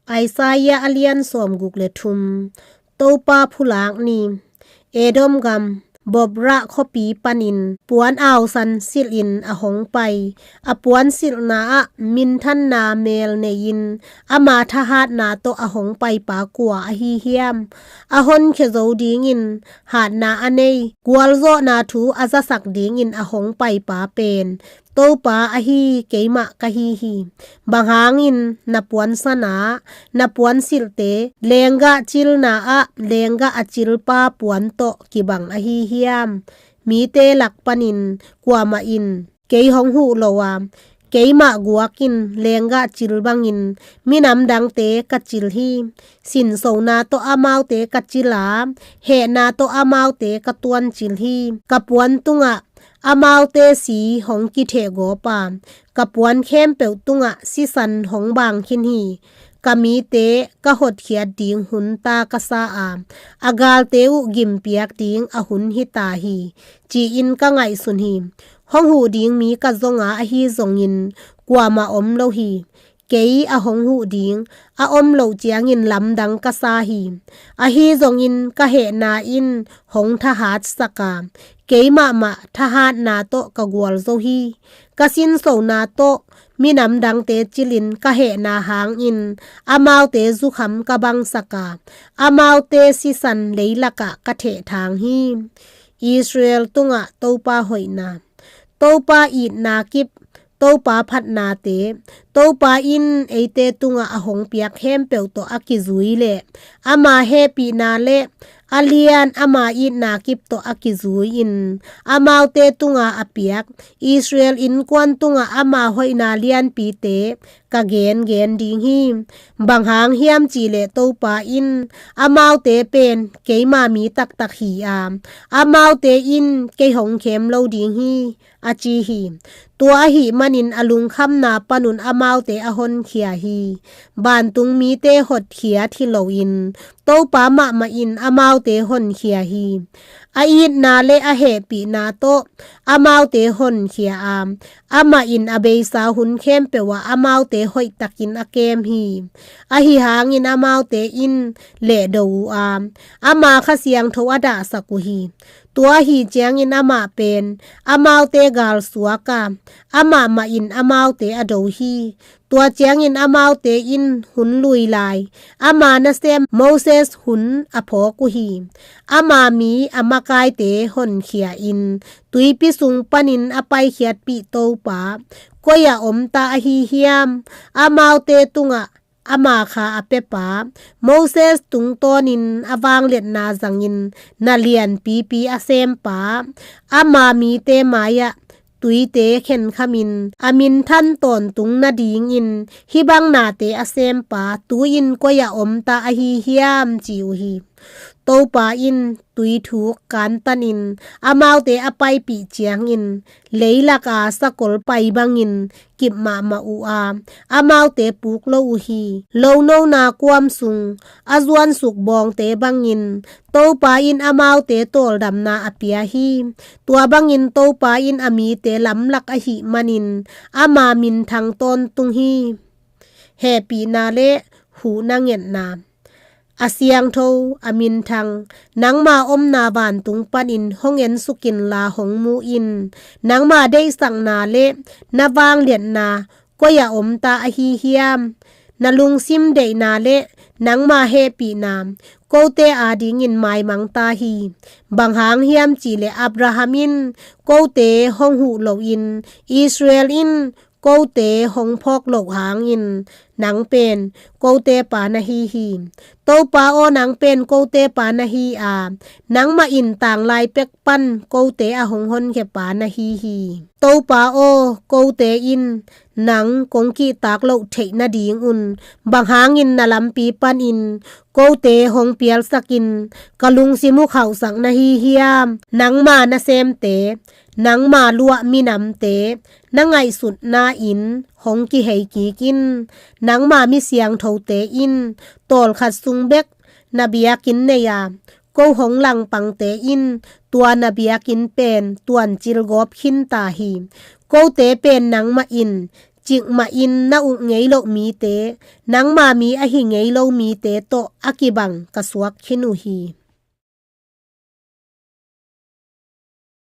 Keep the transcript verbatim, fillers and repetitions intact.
Isaiah a lian sawmguk le thum. Topa phulak ni. Edom gam, Bopra khuapi panin puan ausan silhin a hong pai, a puan silhna ah minthanna mel nei-in ama thahatna tawh a hong paipa kua ahi hiam? A honkhia zo dingin hatna a nei, gualzawhna thu a zasak dingin a hong paipa pen Topa ahi keimah ka hi hi. Bang hangin na puan sana, na puan silhte lenggah cilna ah lenggah a cilpa puan tawh kibang ahi hiam? Mite lak panin kuamah in kei hong huh lo a, keimah guak in lenggah cil bangin minam dangte ka cil hi. Sinsona tawh amaute ka cil a, hehna tawh amaute ka tuancil hi. Ka puan tungah amaute si hong kithehgawp a, ka puan khempeuh tungah sisan hong bang khin hi. Ka mite ka hotkhiat ding hun ta ka sa a, a galte uh gimpiak ding a hun hi ta hi, ci-in ka ngaihsun hi. Hong huh ding mi ka zong a, ahi zongin kuamah om lo hi. Kei a hong huh ding a om loh ciangin lamdang ka sa hi. Ahi zongin ka hehna in hong thahatsak a, keimahmah thahatna tawh ka gualzo hi. Ka sinsona tawh minam dangte cilin ka hehna hangin amaute zukham ka bangsak a, amaute sisan leilakah ka thehthang hi. Israel tungah Topa hoihna. Topa itna kip, Topa phatnate, Topa in eite tungah a hong piak khempeuh tawh a kizui le ama hehpihna le a lian ama itna kip tawh a kizui-in amaute tunga a piak Israel innkuan tungah ama hoihna lianpite ka gengen ding hi. Bang hang hiam cihleh Topa in amaute pen keima mi taktak hi a, amaute in kei hong khem lo ding hi, a ci hi. Tua ahih manin a lungkhamna panun amaute a honkhia hi. Vantung mite hotkhiat hi loin Topa mahmah in amaute honkhia hi. A itna le a hehpihna tawh amaute honkhia a, amah in a beisa hun khempeuh ah amaute hoihtakin a kem hi. Ahi hangin amaute in lehdo uh a, ama Kha Siangtho a dahsak uh hi. Tua ahi ciangin amah pen amaute galsuak a, amah mah in amaute a do hi. Tua ciangin amaute in hun lui lai ama nasem Moses hun a phawk uh hi. Ama mi a makaite honkhia in tuipi sung panin a paikhiatpih Topa koi-ah om ta ahi hiam? Amaute tungah ama Kha a piapa, Moses tungtawnin a vangliatna zangin na lianpipi a sempa, ama mite mai-ah tuite khenkhamin a minthan tawntung nadingin hih bang nate a sempa tu-in koi-ah om ta ahi hiam, ci uh hi. Topa in tui thuk kantanin amaute a paipih ciangin leilak a sakol pai bangin kip mahmah uh a, amaute puk lo uh hi. Lonona kuam sung a zuansuk bawngte bangin Topa in amaute tawldamna a pia hi. Tua bangin Topa in a mite lamlak ahih manin ama minthang tawntung hi. Hehpihna le huhna ngetna. A siangtho, a minthang, nangma omna vantung panin hong ensuk inla hong mu in. Nangma deihsakna le na vangliatna koi-ah om ta ahi hiam? Na lungsim deihna le nangma hehpihna kote adingin maimang ta hi. Bang hang hiam cihleh Abraham in kote hong huh loin Israel in kote hong phawk loh hangin nang pen kote pa na hi hi. Topa aw, nang pen kote pa na hi a, nangmah in tanglai pek pan kote a hong honkhia pa na hi hi. Topa aw, kote in nang kong kihtak loh theih nadingun bang hangin na lampi panin kote hong pialsakin ka lungsim uh khauhsak na hi hiam? Nangma nasemte, nangma luah minamte na ngaihsutna in hong kihei kik in. Nangma mi siangthote in tawlkhat sung bek na biakinn nei a, ko hong langpangte in tua na biakinn pen tuancil gawp khin ta hi. Kote pen nangmah in cikmahin na uk ngei loh mite, nangma mi ahi ngei lo mite tawh a kibang ka suak khin uh hi.